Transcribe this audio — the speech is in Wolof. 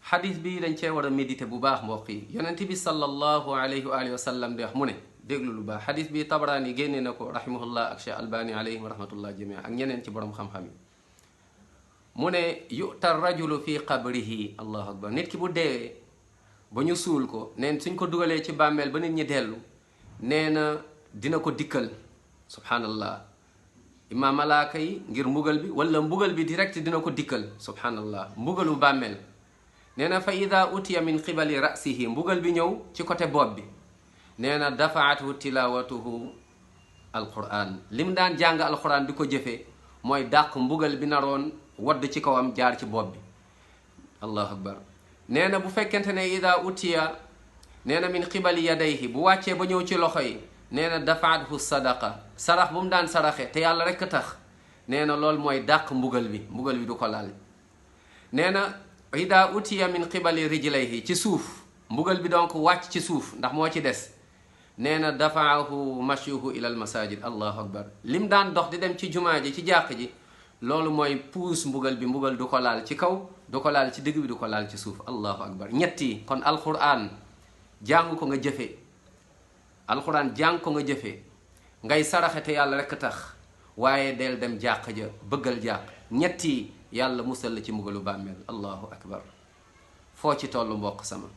xadis bi dañ cee war a méditer bu baax mbokk yi. yonent bi sallallahu alayhi wa alihi wa sallam di wax mu ne déglu lu baax xadis bi Tabarani génne na ko rahimahullah ak Cheikh Albani alayhi wa rahmatullah jamia ak ñeneen ci borom xam-xam yi. mu ne yu'ta rajulu fi qabrihi allahu akbar. nit ki bu deewee ba ñu suul ko neen suñ ko dugalee ci bàmmeel ba nit ñi dellu nee na dina ko dikkal subhanallah imma malaaka yi ngir mbugal bi wala mbugal bi direct dina ko dikkal subhanallah mbugalu bàmmeel. nee na fa ida utiya min qibali rasihi mbugal bi ñëw ci côté bopp bi nee na dafaathu tilawatuhu alquran lim daan jàng alquran di ko jëfee mooy dàq mbugal bi naroon wadd ci kawam jaar ci bopp bi allahu akbar. nee na bu fekkente ne ida utiya nee na min qibali yadayhi bu wàccee ba ñëw ci loxo yi nee na dafaathu sadaqa sarax bu mu daan saraxe te yàlla rekk tax nee na loolu mooy dàq mbugal bi du ko laal. nee na ida utiya min qibali rijlayhi ci suuf mbugal bi donc wàcc ci suuf ndax moo ci des nee na dafaahu mashyuhu ila al masajid allahu akbar. lim daan dox di dem ci jumaa ji ci jàq ji loolu mooy puus mbugal bi du ko laal ci kaw du ko laal ci digg bi du ko laal ci suuf allahu akbar. ñetti kon alquran jàng ko nga jëfe alquran jàng ko nga jëfe ngay saraxe te yàlla rekk tax waaye del dem jàq ja bëggal jàq ñetti yàlla musal la ci mbugalu bàmmeel allahu akbar. foo ci tollu mbokk sama